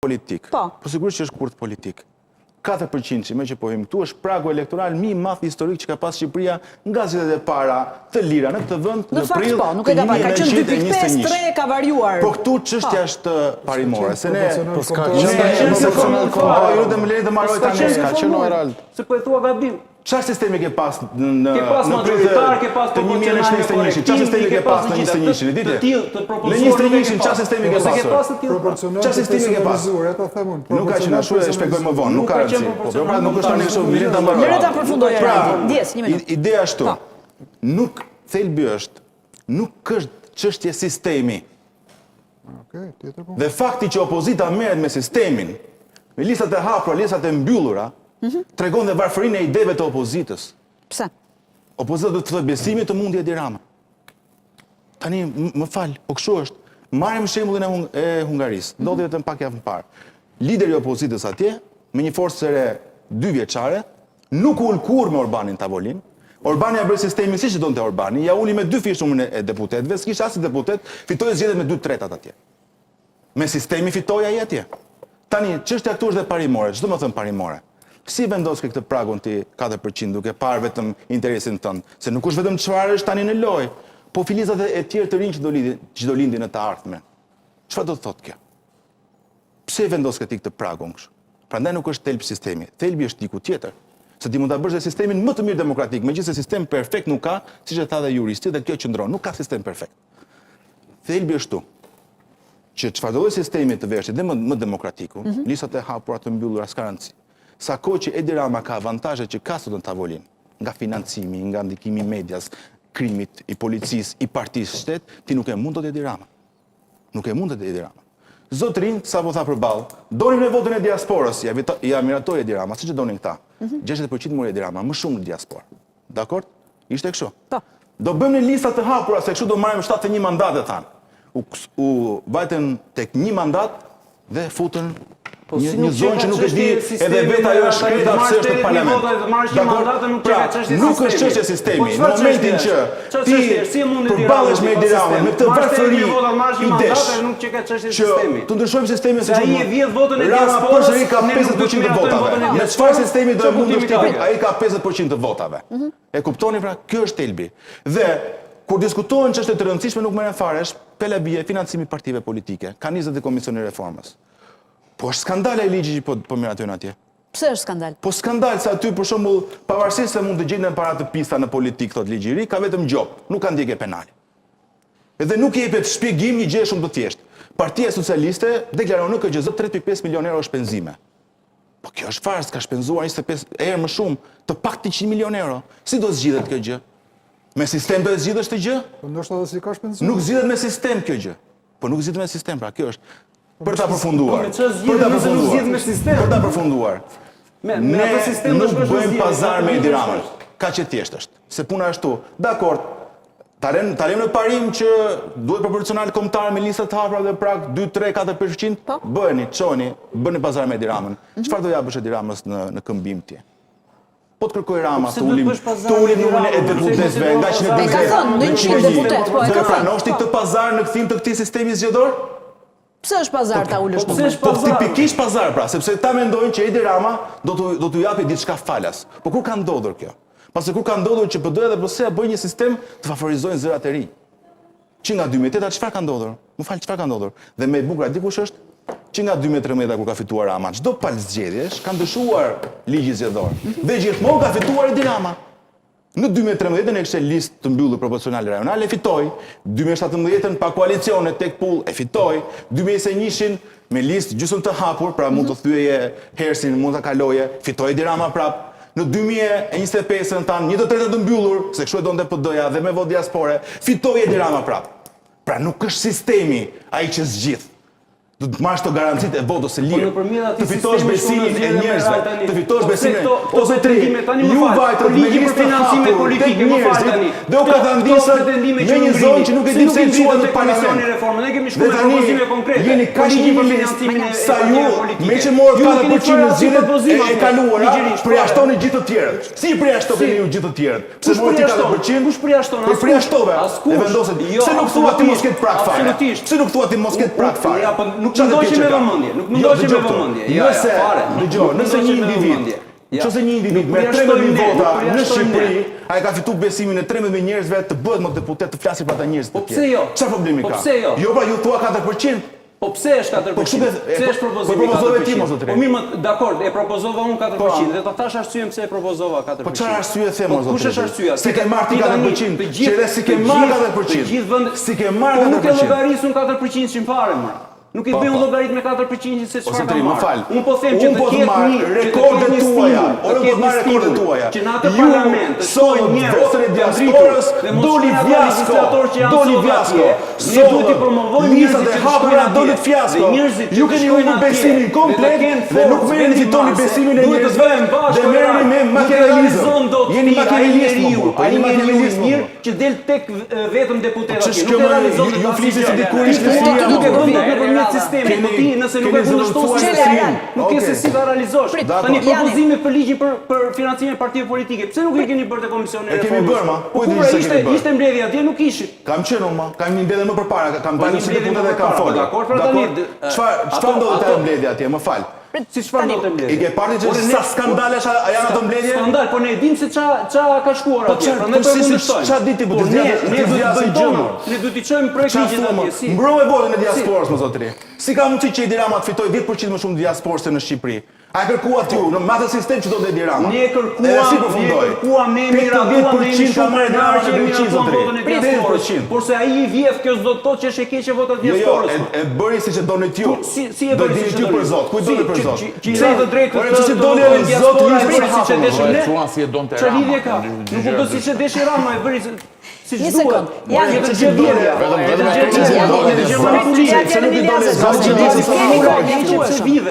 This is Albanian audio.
Politik. Po. Po sigurisht që është kurth politik. 4% meqë po hyjmë këtu është pragu elektoral më i madh historik që ka pas Shqipëria nga zgjedhjet e para të lira në këtë vend në në fakt prill po, nuk e të ka parë, ka qenë 2.5, 1921. 3 ka variuar. Po këtu çështja Po. është parimore, se ne Po s'ka ne qenë ne proporcional Po, fare. ju lutem më leni të mbaroj S'ka tani. qenë, s'ka qenë Erald. Se po e thua gabim. Çfarë sistemi ke pas në në Ke pas në prill të majoritar, ke pas të 1921-shit? Çfarë sistemi ke pas në 21-shin, e di ti? Të tillë të Në propozuar nuk e ke 21-shin çfarë pas. sistemi ke Po s'e ke pasur? pas të tillë. Proporcional Çfarë të sistemi ke pas? personalizuar, e ta them unë. Nuk ka qenë ashtu e shpjegoj më vonë, nuk ka Nuk ka qenë rëndësi. Po pra nuk është tani kështu, më lini ta mbaroj. Lëre ta përfundoj Pra, Eraldi. Ndjes, një minutë. i- Ideja është Po. këtu. Nuk thelbi është, nuk është çështje sistemi. Okej, tjetër punë. Dhe fakti që opozita merret me sistemin, me listat e hapura, listat e mbyllura, Mhm. tregon dhe varfërinë e ideve të opozitës. Pse? Opozita do të thotë besimi të mundi Edi Rama. Tani më fal, po kështu është. Marrim shembullin e, Hung e Hungarisë. Ndodhi vetëm pak javë më parë. Lideri i opozitës atje, me një forcë të re dy vjeçare, nuk u ul kurrë me Orbanin në tavolinë. Orbani ja bëri sistemin siç e donte Orbani, ja uli me dy fish numrin e deputetëve, s'kishte asnjë deputet, fitoi zgjedhjet me dy tretat atje. Me sistemin fitoi ai atje. Tani, çështja këtu është dhe parimore. Ç'do më thënë parimore? Si vendos ke këtë pragun ti 4% duke parë vetëm interesin tënd? Se nuk është vetëm çfarë është tani në lojë, po filizat e tjerë të rinj që do lindin, që do lindin në të ardhmen. Çfarë do të thotë kjo? Pse e vendos ke ti këtë pragun kështu? Prandaj nuk është thelb sistemi. Thelbi është diku tjetër. Se ti mund ta bësh dhe sistemin më të mirë demokratik, megjithëse sistem perfekt nuk ka, siç e tha dhe juristi dhe kjo qëndron, nuk ka sistem perfekt. Thelbi është këtu. Që çfarëdo lloj sistemi të vesh dhe më, më demokratiku, mm -hmm. listat e hapura të mbyllura s'ka rëndësi. Sa kohë që Edi Rama ka avantazhe që ka sot në tavolinë, nga financimi, nga ndikimi i medias, krimit, i policisë, i partisë shtet, ti nuk e mund dot Edi Rama. Nuk e mund dot Edi Rama. Zotrin, sapo tha përballë, donin me votën e diasporës, ja, vita, ja miratoi Edi Rama, siç e donin këta. Mm -hmm. 60% mori Edi Rama, më shumë në diasporë. Dakor? Ishte kështu. Po. Do bëjmë një lista të hapura, se kështu do marrim 71 mandate, thanë. U, u vajtën tek një mandat dhe futën Po një, si një nuk zonë qeka që nuk e di çështje edhe sistemi, vetë ajo ata e shkreta të pse marrësh është në 81 parlament. vota, të marrësh një Dakor? mandat e nuk Pra, qeka çështje nuk është sistemi. çështje sistemi. Po Në çfarë momentin çështje që është? Çfarë ti çështje është? Si e mundi Edi Rama përballesh me pa Edi Ramën, sistem? me këtë Marrësh varfëri 81 vota, marrësh një idesh, mandat e nuk qeka çështje që sistemi. të ndryshojmë sistemin Se ai e vjedh votën e Rama diasporës, përsëri ka ne nuk do 50% të të miratojmë votave. votën e Në çfarë diasporës, sistemi do e çfarë mundësh kuptimi ti? ka kjo? Ai ka 50% të votave. E kuptoni pra, kjo është thelbi. Dhe kur diskutohen çështje të rëndësishme nuk merren fare, është pelabie financimi i partive politike. Ka nisur dhe Komisioni i Reformës. Po është skandal ai ligji që po po miratojnë atje. Pse është skandal? Po skandal se aty për shembull, pavarësisht se mund të gjenden para të pista në politikë, thotë ligji i ri, ka vetëm gjop, nuk ka ndjekje penale. Edhe nuk i jepet shpjegim një gjë shumë të thjeshtë. Partia Socialiste deklaron në KQZ 3.5 milion euro shpenzime. Po kjo është farsë, ka shpenzuar 25 herë më shumë, të paktën 100 milion euro. Si do zgjidhet kjo gjë? Me sistem do e zgjidhësh këtë gjë? Po ndoshta edhe si ka shpenzuar. Nuk zgjidhet me sistem kjo gjë. Po nuk zgjidhet me sistem, pra kjo është për ta përfunduar. Po me çfarë Për ta zgjidhet nëse nuk përfunduar. zgjidhet me sistem? Për ta përfunduar. Me, me Ne atë sistem do nuk shkosh në bëjmë zgjedhje, pazar atë me nuk Edi do Ramën. shkosh. Kaq e thjeshtë është. Se puna është tu. Dakor. Ta lëm ta lëm në parim që duhet proporcional kombëtar me lista të hapura dhe prag 2 3 4 5%. Po. Bëheni, çoni, bëni pazar me Edi Ramën. Mhm. Çfarë do japësh Edi Ramës në në këmbim ti? Po të kërkoj Rama Po pse të duhet ulim, bësh pazar të me ulim Edi numrin e Ramën? Pse deputetëve mos e nga do 140 E ka thënë, në në 100 101. deputet, po, e Do ka e thënë. pranosh ti Po. këtë pazar në kthim të këtij sistemi zgjedhor? Pse është pazar ta ulësh Po pse numrin? është Po pazar? tipikisht pazar pra, sepse ta mendojnë që Edi Rama do t'u do t'u japi diçka falas. Po kur ka ndodhur kjo? Pasi kur ka ndodhur që PD-ja dhe PS-ja bëjnë një sistem të favorizojnë zërat e rinj. Që nga 2008-a çfarë ka ndodhur? Më fal, çfarë ka ndodhur? Dhe më e bukura di kush është? Që nga 2013-a kur ka fituar Rama, çdo palë zgjedhjesh ka ndryshuar ligji zgjedhor. Dhe gjithmonë ka fituar Edi Rama. Në 2013-ën e kishte listë të mbyllur proporcionale rajonale, e fitoi. 2017-ën pa koalicione tek pull e fitoi. 2021-shin me listë gjysmë të hapur, pra mund të thyeje hersin, mund ta kaloje, fitoi Edi Rama prap. Në 2025-ën thanë një të tretë të mbyllur, se kështu e donte PD-ja dhe me votë diaspore, fitoi Edi Rama prap. Pra nuk është sistemi ai që zgjidh. Do të marrësh të garancitë e votës së lirë. Po nëpërmjet atij Të fitosh sistemi shkon në besimin e zgjedhje me njerëzve, radhë tani. të fitosh Po pse besimin. këto- këto O zotri, pretendime tani më ju fal, vajtët po me ligji për listë të financime hapur tek politike, më fal njerëzit tani. dhe u Këto- katandisët këto pretendime me që një ju zonë ngrini, që nuk e si di pse i i ngritët çuan në tek Komisioni parlament. i Reformës, ne kemi Dhe shkuar me tani propozime konkrete. jeni Po kaq ligji për nihilist financimin e sa ju partive politike. me që morët Ju nuk keni 4% në bërë asnjë zgjedhjet propozim e, e atje, kaluara, ligjërisht, përjashtoni gjithë të tjerët. Si i përjashtove Si? ju gjithë të tjerët? Pse Kush morët ti përjashton? 4%? Kush përjashton? Po Askush. përjashtove. Askush. E vendoset. Jo, Pse nuk thua ti mos absolutisht. ketë prag fare? Absolutisht. Pse nuk thua ti mos ketë prag fare? Ja, po nuk. Nuk më ndoqe me vëmendje, nuk më Jo, ndoqe me vëmendje. Jo, jo, Nëse, fare. dëgjoj, Nuk më nëse ndoqe një me individ, vëmendje. Ja. Nëse një individ Nuk me përjashtojmë 13.000 ne, vota nuk në përjashtojmë ne. Shqipëri, ai ka fituar besimin e 13.000 njerëzve të bëhet më deputet të flasi për ata njerëz të Po tjerë. pse jo? Çfarë problemi Po ka? pse jo? Jo, pra ju thua 4%. Po pse është 4%? Po kështu ke- Pse e, është po- propozimi po propozove ti, 4%? mos zotëri. Po mirë, më dakord, e propozova unë 4% Po. dhe ta thash arsyen pse e propozova 4%. Po çfarë arsye the Po mos zotëri? kush është arsyeja? Si ke marrë ti tani, 4%? të gjithë- Që edhe si ke të marrë gjithë- 4%. Të gjithë vendet Si ke marrë Po nuk e 4%. llogaris unë 4% fare më. Nuk i Po, bëj unë po. llogarit me 4% se O çfarë kam zotëri, më marrë. fal. Unë po them që Unë të po të ketë marr një që të rekordet ketë një tuaja. stimul, të Ore, po ketë të një marr rekordet stimul, tuaja. Që në atë Ju parlament të sollët shkojnë njerëz votën e të diasporës, ndritur dhe mos doli shkojnë ata fiasko, legjislatorë që janë doli sot fiasko. atje. Ne duhet t'i promovojmë Listat njerëzit e që të hapura shkojnë dolët atje. fiasko. Dhe njerëzit që Ju të keni shkojnë humbur atje besimin dhe të komplet kenë dhe nuk forcë merreni fitoni vendimmarrëse, besimin e duhet të njerëzve bëhen bashkë dhe merreni me Nuk e makiavelizëm. realizon dot Jeni ti, ai makiavelist, njeriu, më burr, po ai jeni njeriu i makiavelist, më mirë burr. që del tek e, vetëm deputet Po atje. ç'është Nuk kjo e më realizon ju dot ju asnjë flisni si gjë. dikur ishte Ti Siria, nuk Nuk e më bën burr. dot nëpërmjet sistemit, po ti nëse nuk e Keni kundërshton zëvendësuar sistemin, sistemin. nuk ke Okej. se si ta realizosh. Prit, Tani Jani. propozimi për ligjin për për financimin e partive politike, pse nuk e keni bërë te Komisioni i E kemi Reformës? bërë, ma. Po Ku e di kur se ishte kemi bërë? ishte mbledhja atje nuk ishit. Kam qenë unë, ma. Kam një mbledhje më përpara, kam Po, dalë një si mbledhje deputet më dhe kam përpara, po, folur. dakord, pra tani, Çfarë çfarë ato- ndodhi te ato- ajo mbledhje atje? Më fal. Si çfarë Tani, ndodhi te mbledhja? I ke parë që Ore, ne- sa skandalesh janë ato mbledhje? Skandal, po ne e dim se ça ça ka shkuar Po atje, çfarë- prandaj po po e si- si- kundërshtojmë. ça di ti, po Po ti ne zgjas- ne ti duhet të zgjasin bëjmë gjë, tonë, mo. ne duhet t'i çojmë Çfarë projektligjet thua, mo? atje, si? Mbrove votën e diasporës, më zotëri. Si ka mundësi që Edi Rama të fitojë 10% më shumë diasporë se në Shqipëri? A e kërkuat ju në me atë sistem që do të Edi Rama? Ne e kërkuam, Edhe si ne e përfundoi? kërkuam, ne e miratuam, ne jemi 80% ka shumë marrë Edi krenarë Rama që në e Greqi, miratuam zotëri. votën e diasporës. 80%. Por se ai i vjedh, kjo s'do të thotë që është e keqe vota e Jo, jo, diasporës. e, e bëri siç e donit ju. Si si e Do bëri dinit siç e ju për donit? Zot, kujt Si, doni për që- Zot? që- Që i dha të drejtë Ore, të që si të doni votojë edhe Zot diaspora, e listën bëri e siç e hapur, deshëm mo. ne. E quan si e donte Çfarë Rama. lidhje ka? Nuk u bë siç e deshi Rama, e bëri siç Një duhet. sekond, Jani. Tjetër gjë vjedhja. Vetëm- vetëm Tjetër ato gjë që vjedhja, doni tjetër gjë diaspora. manipulimi. Ja, Se nuk i doni Kemi Zot, kohë, që kemi kohë, mjaftueshëm. Vidhe.